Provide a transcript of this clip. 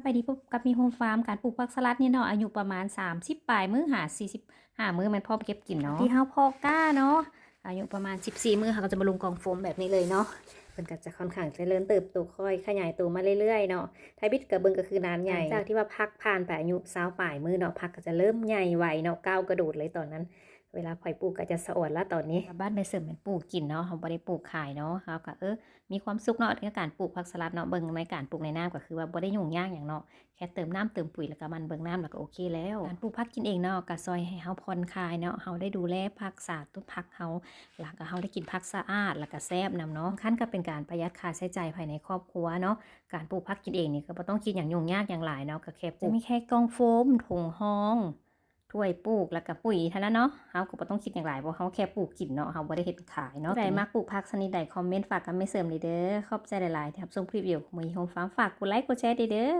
ສະບາຍດີ ພົບກັບມີໂຮມຟາມ. ການປູກຜັກສະລັດນີ້ເນາະ ອາຍຸປະມານສາມສິບປາຍມື້ ຫາ ສີ່ສິບຫ້າມື້ ແມ່ນພ້ອມເກັບກິນເນາະ. ທີ່ເຮົາເພາະກ້າເນາະ ອາຍຸປະມານສິບສີ່ມື້ ເຮົາກໍຈະມາລົງກອງໂຟມແບບນີ້ເລີຍເນາະ. ເພິ່ນກໍຈະຄ່ອນຂ້າງຈະເລີນເຕີບໂຕ ຄ່ອຍຂະຫຍາຍໂຕມາເລື້ອຍໆເນາະ. ໄທບິດກໍເບິ່ງກໍຄືນານໃຫຍ່. ຫຼັງຈາກທີ່ວ່າຜັກຜ່ານໄປອາຍຸຊາວປາຍມື້ເນາະ ຜັກກໍຈະເລີ່ມໃຫຍ່ໄວເນາະ ກ້າວກະໂດດເລີຍຕອນນັ້ນ. ເວລາຂ້ອຍປູກກໍຈະສະອອນລະຕອນນີ້. ບ້ານແມ່ເສີມແມ່ນປູກກິນເນາະ ເຮົາບໍ່ໄດ້ປູກຂາຍເນາະ. ເຮົາກໍ ເອີ ມີຄວາມສຸກເນາະ ໃນການປູກຜັກສະລັດເນາະ. ເບິ່ງໃນການປູກໃນນ້ຳກໍຄືວ່າບໍ່ໄດ້ຫຍຸ້ງຍາກຫຍັງເນາະ ແຄ່ເຕີມນ້ຳເຕີມປຸຍ ແລ້ວກໍໝັ່ນເບິ່ງນ້ຳ ແລ້ວກໍໂອເຄແລ້ວ. ການປູກຜັກກິນເອງເນາະ ກໍຊ່ອຍໃຫ້ເຮົາຜ່ອນຄາຍເນາະ ເຮົາໄດ້ດູແລຮັກສາຕົ້ນຜັກເຮົາ ແລ້ວກໍເຮົາໄດ້ກິນຜັກສະອາດ ແລ້ວກໍແຊບນຳເນາະ. ສຳຄັນກໍເປັນການປະຢັດຄ່າໃຊ້ຈ່າຍພາຍໃນຄອບຄົວເນາະ. ການປູກຜັກກິນເອງນີ້ກໍບໍ່ຕ້ອງຄິດຫຍັງຫຍຸ້ງຍາກຫຍັງຫຼາຍເນາະ ກໍແຄ່ປູກ ຈະມີແຄ່ກ່ອງໂຟມ ຖົງຮອງ ຖ້ວຍປູກ ແລ້ວກໍປຸຍເທົ່ານັ້ນເນາະ. ເຮົາກໍບໍ່ຕ້ອງຄິດຫຍັງຫຼາຍ ເພາະເຮົາແຄ່ປູກກິນເນາະ ເຮົາບໍ່ໄດ້ເຮັດຂາຍເນາະ. ຜູ້ໃດມັກປູກຜັກຊະນິດໃດ ຄອມເມັນຝາກກັບແມ່ເສີມເດີ. ຂອບໃຈຫຼາຍໆ ທີ່ຮັບຊົມຄລິບວິດີໂອຂອງມື້ນີ້ໂຮມຟາມ. ຝາກກົດໄລກົດແຊເດີ.